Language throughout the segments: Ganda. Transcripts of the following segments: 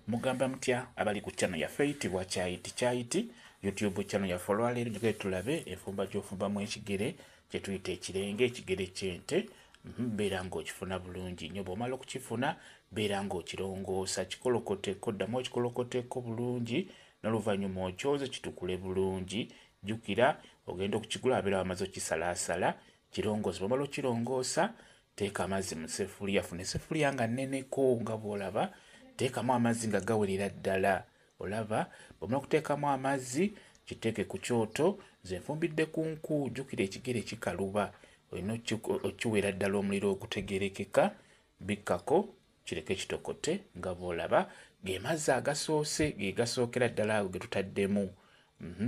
Mugamba mutya abali ku channel yaffe eyitibwa Kyayiti Kyayiti YouTube channel yaffe. Olwaleero njagala tulabe enfumba gy'ofumbamu ekigere kye tuyita ekirenge, ekigere ky'ente. Beera ng'okifuna bulungi nnyo. Bw'omala okukifuna, beera ng'okirongoosa, kikolokoteko, ddamu okikolokoteko bulungi, n'oluvannyuma okyoze kitukule bulungi. Jjukira ogenda okukigula abeera wamaze okisalaasala, kirongoosa. Bw'omala okirongoosa, teeka amazzi mu ssefuliya. Funa essefuliya nga nneneko nga bw'olaba, teekamu amazzi nga gawerera ddala. Olaba bw'omala okuteekamu amazzi, kiteeke ku kyoto. Nze nfumbidde ku nku. Jjukira ekigere kikaluba, olina okiweera ddala omuliro ogutegeerekeka. Bikkako kireke kitokote nga bw'olaba. Ge mazzi agasoose, ge gasookera ddala ago ge tutaddemu.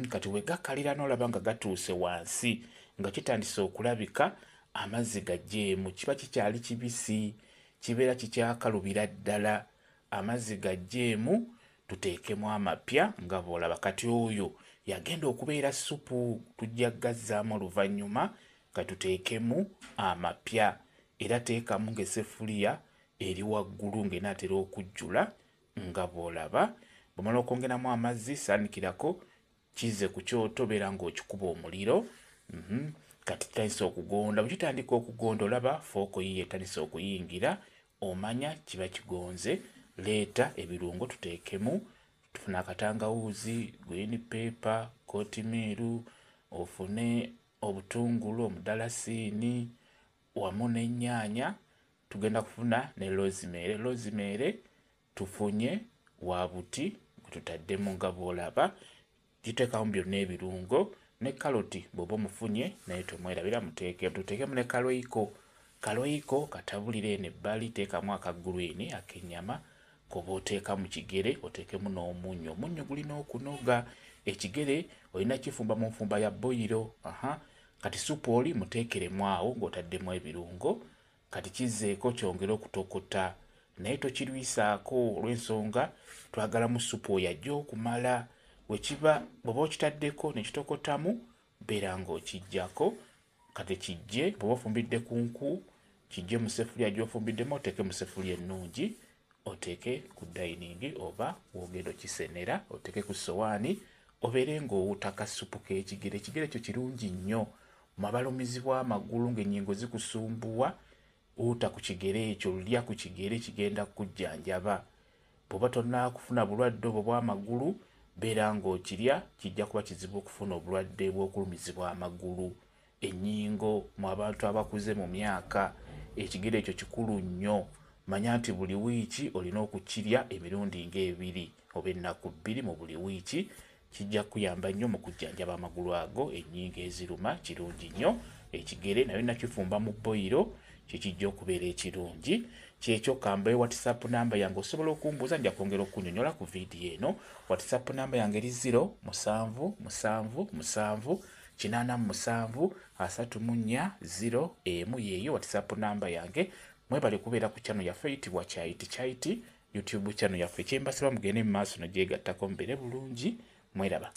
Kati we gakalira n'olaba nga gatuuse wansi, nga kitandise okulabika, amazzi gaggyemu. Kiba kikyali kibisi, kibeera kikyakalubira ddala. Amazzi gaggyemu, tuteekemu amapya nga bw'olaba. Kati oyo yagenda okubeera supu, tujja gazzaamu oluvannyuma. Katuteekemu amapya, era teekamu ng'essefuliya eri waggulu ng'enaatera okujjula nga bw'olaba. Bw'omala okwongeramu amazzi, saanikirako, kizze ku kyoto, beera ng'okikuba omuliro. Kati kitandise okugonda. Bwe kitandika okugonda, olaba fooko yiyo etandise okuyingira, omanya kiba kigonze. Leeta ebirungo tuteekemu. Tufuna akatangawuuzi, green pepper, kootimiiru, ofune obutungulu, omudalasiini wamu n'ennyaanya. Tugenda kufuna ne rosemary. Rosemary tufunye wa buti gwe tutaddemu nga bw'olaba. Giteekamu byonna ebirungo, ne kaloti bw'oba omufunye naye tomwerabira, muteekemu. Tuteekemu ne kaloyiko. Kaloyiko katabulire eno ebbali, teekamu aka green ak'ennyama koba oteeka mu kigere, oteekemu n'omunnyo. Omunnyo gulina okunoga ekigere, olina kifumba mu nfumba ya boyiro. Aha, kati supu oli muteekeremu awo ng'otaddemu ebirungo. Kati kizzeeko kyongere okutokota, naye tokirwisaako olw'ensonga twagalamu supu oyo ajja okumala. Wekiba bw'oba okitaddeko ne kitokotamu, beera ng'okiggyako. Kati kijje, bw'oba ofumbidde ku nku, kijje mu ssefuliya gy'ofumbiddemu, oteeke mu ssefuliya ennungi, oteeke ku dining oba w'ogenda okisenera, oteeke ku ssowaani, obeere ng'owuta kasupu k'ekigere. Ekigere ekyo kirungi nnyo mu abalumizibwa amagulu, ng'ennyingo zikusumbuwa. Wuuta ku kigere ekyo, lya ku kigere, kigenda kukujjanjaba. Bw'oba tonnakufuna bulwadde obwo bw'amagulu, beera ng'okirya, kijja kuba kizibu okufuna obulwadde bw'okulumizibwa amagulu, ennyingo. Mu abantu abakuze mu myaka, ekigere ekyo kikulu nnyo. Manya nti buli wiiki olina okukirya emirundi ng'ebiri oba ennaku 2 mu buli wiiki. Kijja kuyamba nnyo mu kujjanjaba amagulu ago, ennyingo eziruma. Kirungi nnyo ekigere, naye nakifumba mu boyiro, kikijja okubeera ekirungi. Kyekyo. Kambayo WhatsApp namba yange, osobola okumbuuza, nja kwongera okunyonyola ku vidiyo eno. WhatsApp namba yange eri 077 787 34 01. Yeeyo WhatsApp namba yange. Mwebale kubeera ku channel yaffe eyitibwa Kyayiti Kyayiti YouTube channel yaffe. Kyembasaba, mugende mu maaso nogyegattako, mubeere bulungi, mweraba.